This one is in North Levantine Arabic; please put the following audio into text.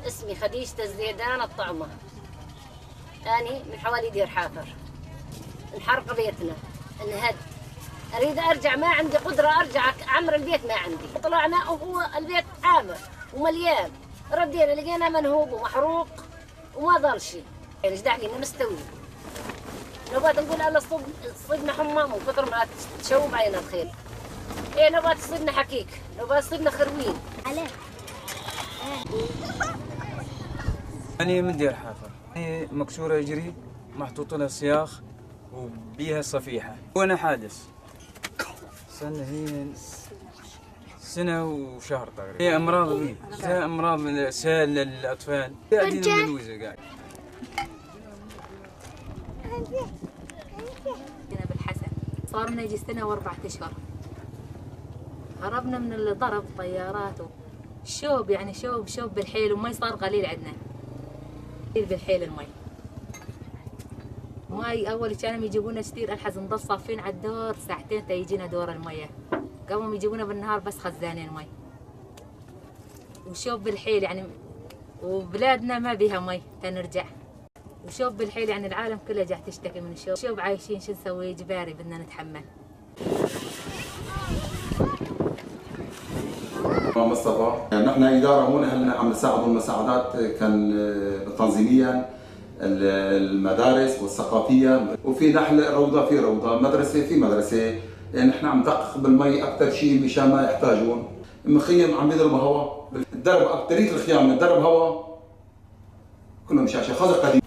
اسمي خديجة الزيدان الطعمة. أني من حوالي دير حافر. انحرق بيتنا، انهد. أريد أرجع، ما عندي قدرة أرجع أعمر البيت، ما عندي. طلعنا وهو البيت عامر ومليان، ردينا لقينا منهوب ومحروق وما ضل شيء. يعني ايش دحين مستوي. نوبات نقول الله صبنا حمى من كثر ما تشوب علينا الخيل. ايه نوبات تصيبنا حكيك، نوبات تصيبنا خروين. أنا من دير حافر، مكسورة يجري، محطوط لها صياخ وبيها صفيحة، وأنا حادث. سنة هي سنة وشهر تقريبا. هي أمراض بي، هي أمراض سهل للأطفال. قاعدين من الوزة قاعد. أنا بالحسن صار لنا يجي سنة و4 أشهر. هربنا من الضرب طيارات شوب، يعني شوب شوب بالحيل، ومي صار قليل عندنا. قليل بالحيل المي. مي أول كانوا يجيبونا كثير، الحز نضل صافين على الدور ساعتين تيجينا دور المية. قاموا يجيبونا بالنهار بس خزانين مي. وشوب بالحيل يعني، وبلادنا ما بيها مي تنرجع. وشوب بالحيل يعني العالم كله جاي تشتكي من الشوب. شوب عايشين، شو نسوي؟ إجباري بدنا نتحمل. مصطفى، يعني نحن إدارة هون عم نساعدهم مساعدات كان تنظيميا المدارس والثقافية، وفي نحن روضة، في روضة، مدرسة، في مدرسة. يعني نحن عم ندقق بالمي أكثر شيء مشان ما يحتاجون. المخيم عم يضرب هواء، الدرب أكثرية الخيام الدرب هواء، كلهم شاشة خزق قديم.